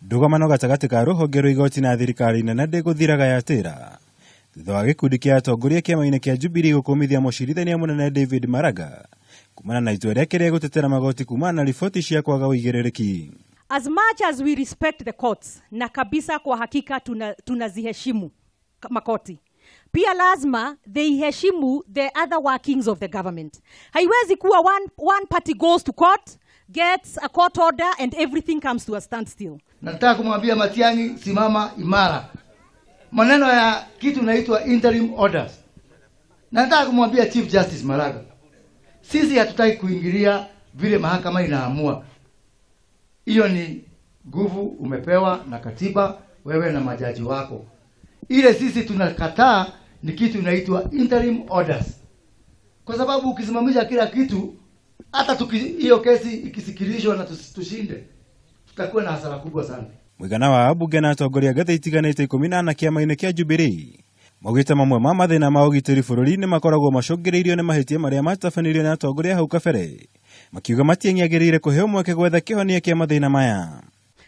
Ndũgamano gatagatĩ ka rũhonge rwa igoti na thirikari nene ndĩgũthiraga yatĩra thutha wa gĩkundi kĩa atongoria kĩama-inĩ kĩa Jubilee gũkũmithia mũcirithania mũnene David Maraga kumana na itua rĩake rĩa gũtetera magoti kumana na riboti cia kwaga ũigĩrĩrĩki. As much as we respect the courts, na kabisa kwa hakika tunaziheshimu makoti, pia lazima they heshimu the other workings of the government. Haiwezi kuwa one party goes to court, gets a court order and everything comes to a standstill. Nataka kumwambia Matiang'i, simama imara. Maneno ya kitu inaitwa interim orders. Nataka kumwambia Chief Justice Maraga, sisi hatutaki kuingilia vile mahakama inaamua. Hiyo ni nguvu umepewa na katiba, wewe na majaji wako. Ile sisi tunakataa ni kitu inaitwa interim orders. Kwa sababu ukisimamisha kila kitu, hata hiyo kesi ikisikilizwa na tushinde, tutakuwa na hasara kubwa sana. Mũigana wa ambunge na atongoria ngathĩ itiganĩte 14 kĩama-inĩ kĩa Jubilee maugĩte mamwe ma mathĩna ma ũgitĩri bũrũri-inĩ makoragwo macũngĩrĩirio nĩ mahĩtia marĩa matabanĩirio nĩ atongoria hau kabere, makiuga Matiang'i agĩrĩire kũheo mweke gwetha kĩhonia kĩa mathĩna maya.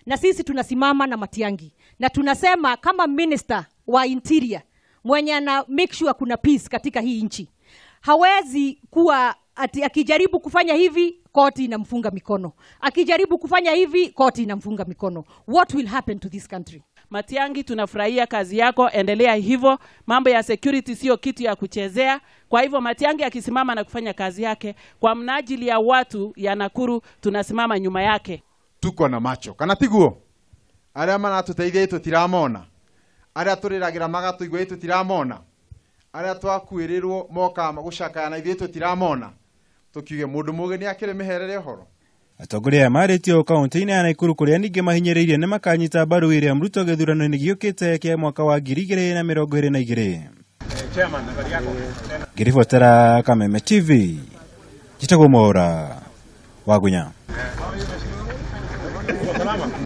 Na sisi tunasimama na Matiang'i na tunasema kama minister wa interior mwenye ana make sure kuna peace katika hii nchi, hawezi kuwa ati akijaribu kufanya hivi koti inamfunga mikono, akijaribu kufanya hivi koti inamfunga mikono. What will happen to this country? Matiang'i, tunafurahia kazi yako, endelea hivyo. Mambo ya security sio kitu ya kuchezea. Kwa hivyo Matiang'i akisimama na kufanya kazi yake kwa mnajili ya watu ya Nakuru, tunasimama nyuma yake. Tuko na macho kana tiguo aria maratuteithia tutiramona, aria turiragira magatuigua tutiramona, aria twakuirirwo moka gucakaya na ithuĩ tutiramona. Tukiuge mundu mugi ni akiri miherere uhoro. Atongoria aya marĩtio kaunti-inĩ ya Nakuru kũrĩa ningĩ mahinyĩrĩirie nĩ makanyita mbaru William Ruto gĩthurano-inĩ gĩũkĩte kĩa mwaka wa 2022. Ngĩribotera Kameme TV, njĩtagwo Mwaura Wagunya.